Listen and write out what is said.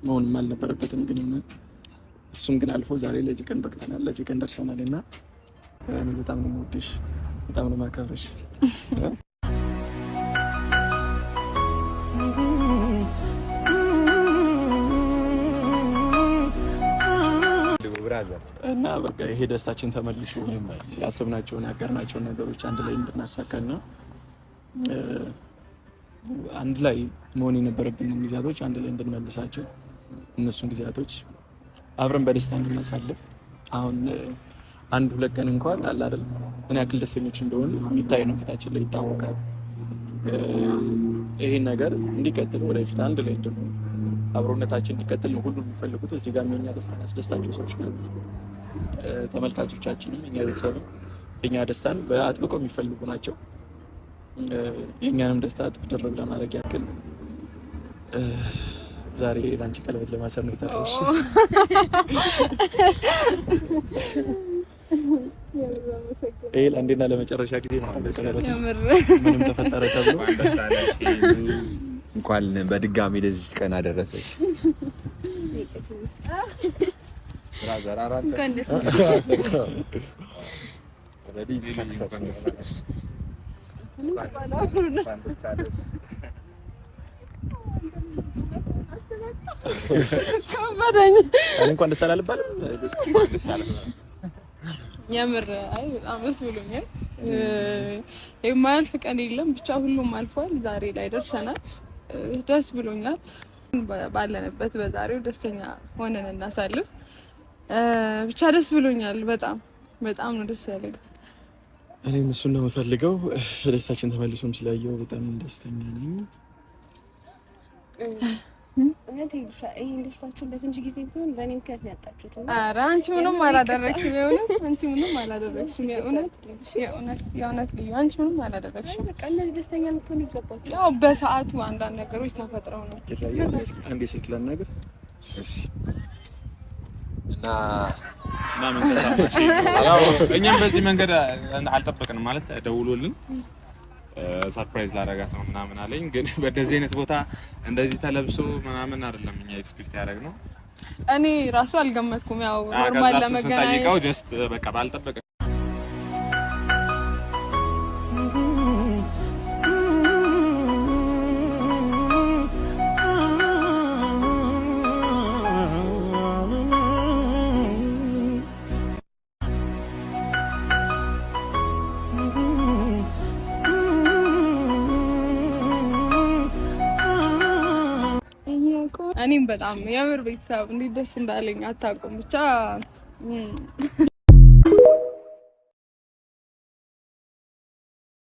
መሆንም አልነበረበትም ግን ሆነ። እሱም ግን አልፎ ዛሬ ለዚህ ቀን በቅተናል፣ ለዚህ ቀን ደርሰናል እና እኔ በጣም ነው የምወድሽ፣ በጣም ነው የማከብርሽ። እና በቃ ይሄ ደስታችን ተመልሶ ያሰብናቸውን ያቀርናቸውን ነገሮች አንድ ላይ እንድናሳካና አንድ ላይ መሆን የነበረብንን ጊዜያቶች አንድ ላይ እንድንመልሳቸው፣ እነሱን ጊዜያቶች አብረን በደስታ እንድናሳልፍ፣ አሁን አንድ ሁለት ቀን እንኳን አለ አይደል ምን ያክል ደስተኞች እንደሆኑ የሚታይ ነው፣ ፊታችን ላይ ይታወቃል። ይሄን ነገር እንዲቀጥል፣ ወደፊት አንድ ላይ እንድንሆን፣ አብሮነታችን እንዲቀጥል ነው ሁሉም የሚፈልጉት። እዚህ ጋር የኛ ደስታን ያስደስታቸው ሰዎች ነው ያሉት። ተመልካቾቻችንም የኛ ቤተሰብም የኛ ደስታን በአጥብቀው የሚፈልጉ ናቸው። የእኛንም ደስታ እጥፍ ድርብ ለማድረግ ያክል ዛሬ ለአንቺ ቀለበት ለማሰር ነው የጠራሁሽ። ይሄ ለአንዴና ለመጨረሻ ጊዜ ነው። ቀለበት ምንም ተፈጠረ ተብሎ እንኳን በድጋሚ ለዚች ቀን አደረሰሽ። Brother፣ አራት እንኳን ደስ Already success. ከበደኝ። እኔ እንኳን ደስ አላልባልም። የምር አይ በጣም ደስ ብሎኛል። የማያልፍ ቀን የለም። ብቻ ሁሉም አልፏል። ዛሬ ላይ ደርሰናል። ደስ ብሎኛል። ባለንበት በዛሬው ደስተኛ ሆነን እናሳልፍ። ብቻ ደስ ብሎኛል። በጣም በጣም ነው ደስ ያለኝ። እኔም እሱን ነው የምፈልገው። ደስታችን ተመልሶም ስላየው በጣም ደስተኛ ነኝ። እውነት ይህን ደስታችሁን ለትንሽ ጊዜ ቢሆን በእኔ ምክንያት ነው ያጣችሁት። እና ኧረ አንቺ ምንም አላደረግሽም። የእውነት አንቺ ምንም አላደረግሽም። የእውነት የእውነት የእውነት ልዩ አንቺ ምንም አላደረግሽም። በቃ እንደዚህ ደስተኛ ልትሆን ይገባችኋል። ያው በሰዓቱ አንዳንድ ነገሮች ተፈጥረው ነው። አንዴ ስልክ ላናግር። እና እና ምን ተሰማሽ? ያው እኛም በዚህ መንገድ አልጠበቅንም። ማለት ደውሎልን surprise ላደርጋት ነው ምናምን አለኝ። ግን በእንደዚህ አይነት ቦታ እንደዚህ ተለብሶ ምናምን አይደለም እኛ expect ያደረግነው። እኔ ራሱ አልገመትኩም። ያው normal ከዛ እሱን ለመገናኘት ስንጠይቀው just በቃ ባልጠበቀ እኔም በጣም የምር ቤተሰብ እንዴት ደስ እንዳለኝ አታውቁም። ብቻ